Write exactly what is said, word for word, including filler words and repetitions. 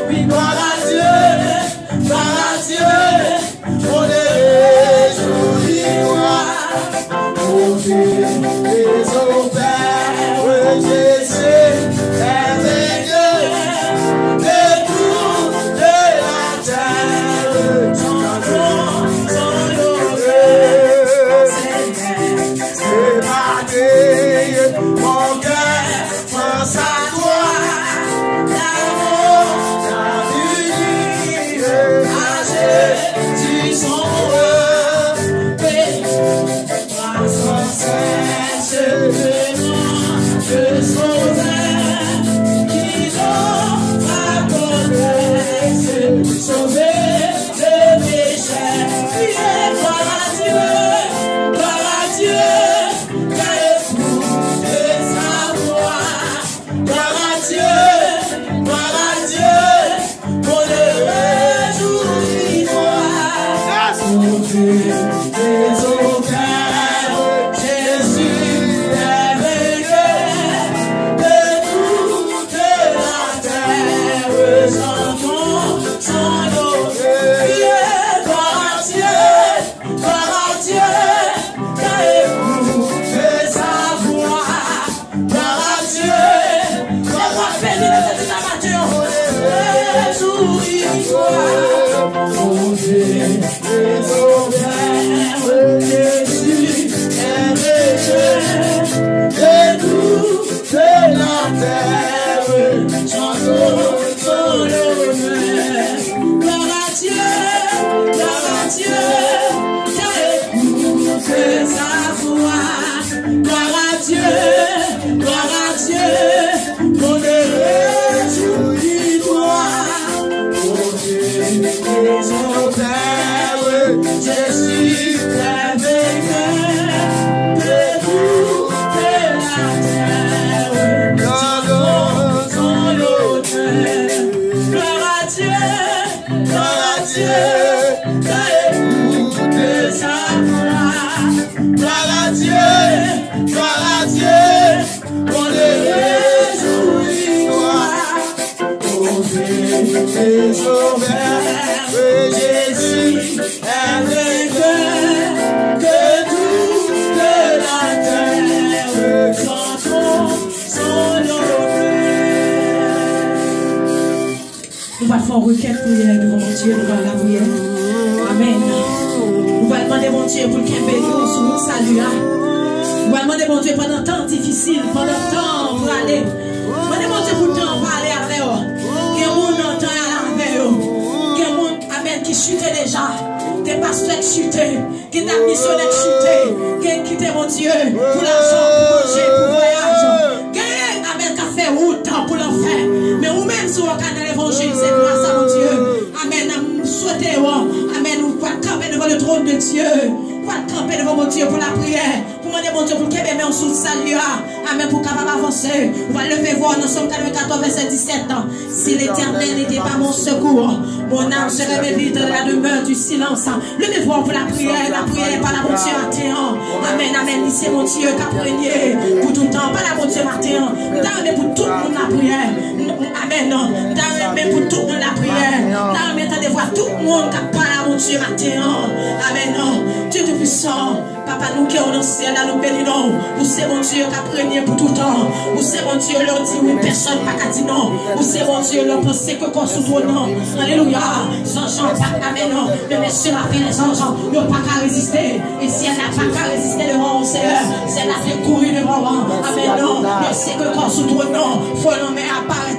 Oui, gloire à Dieu, gloire à Dieu, on est réjouis, gloire au Dieu des opères, Jésus est vainqueur de toute la terre, chantons son honneur. Seigneur, ce matin, mon cœur pense à toi, l'amour t'a uni à Jésus son roi. Béni, sans cesse le nom de Sauveur qui nous a sauvé de péché. Criez gloire à Dieu, gloire à Dieu, car écoute sa voix. Gloire à Dieu, gloire à Dieu, qu'on est réjouis, gloire au Dieu des opères. Jésus est vainqueur de toute la terre, chantons son nom. Criez gloire à Dieu, gloire à Dieu, car écoute sa voix. Gloire à Dieu. Lè w ap beni Bondye nan maten an, rejouis-toi. Mon Dieu, Jésus est vainqueur de toute la terre. Chantons son honneur. Gloire à Dieu, gloire à Dieu, car écoute sa voix. Gloire à Dieu, gloire à Dieu, qu'on est réjouis, gloire au Dieu des opères. Jésus est vainqueur de toute la terre. Chantons son honneur. Gloire à Dieu. Gloire à Dieu, car écoute sa voix. Gloire à Dieu, gloire à Dieu, on est réjouis, gloire au Dieu des opères. Jésus est vainqueur de toute la terre. Chantons son honneur. Nou pral fè yon rekèt priyè devan Bondye, nou pral lapriyè. Amèn. Nou pral mande Bondye pou l kenbe nou sou wout sali a. Nou pral mande Bondye pandan tan difisil, pandan tan prale. Mande Bondye pou tan pale avè w. Gen moun nan tan al avè yo. Gen moun, amèn, ki chite deja. Gen pastè k chite. Gen dat misyonè k chite, gen kite Bondye pou lajan, pou manje, pou vwayaj. Gen, amèn, k ap fè wout pou lanfè. Men ou menm, si w ka nan levanjil, se gras a Bondye. Amèn, m swete w, amèn, ou pral kanpe devan le trône de Dieu. Ou pral kanpe devan Bondye pou lapriyè, pou mande Bondye pou l kenbe men w sou sali a. Amèn, pou w kapab avanse. Ou pral leve vwa w nan Sòm katrevennkatorz, vèsè disèt. Si l'Éternel n'était pas mon secours, mon âme serait ébranlée dans la demeure du silence. Leve vwa w pou lapriyè, lapriyè pa la Bondye maten an. Amèn, amèn. Li se Bondye k ap renye pou tout tan. Pa la Bondye maten an. M ta renmen pou tout moun lapriyè. Amèn. M ta renmen pou tout moun lapriyè. M ta renmen tande vwa tout moun k ap pale a Bondye maten an. Amèn. Dieu Tout-Puissant. Papa nou ki nan syèl la, nou beni non w. Ou se Bondye k ap renye pou toutan. Ou se Bondye lè w di wi, pèsòn pa ka di non. Ou se Bondye lè w panse ke kò sou twòn nan. Alelouya. Zanj an pa, amèn, non. Men mesye la fè lè zanj an, yo pa ka reziste. E syèl la pa ka reziste devan w, Seyè. Syèl la te kouri devan w. Amèn, non. Mesye ke kò sou twòn nan, fò lanmè a parèt.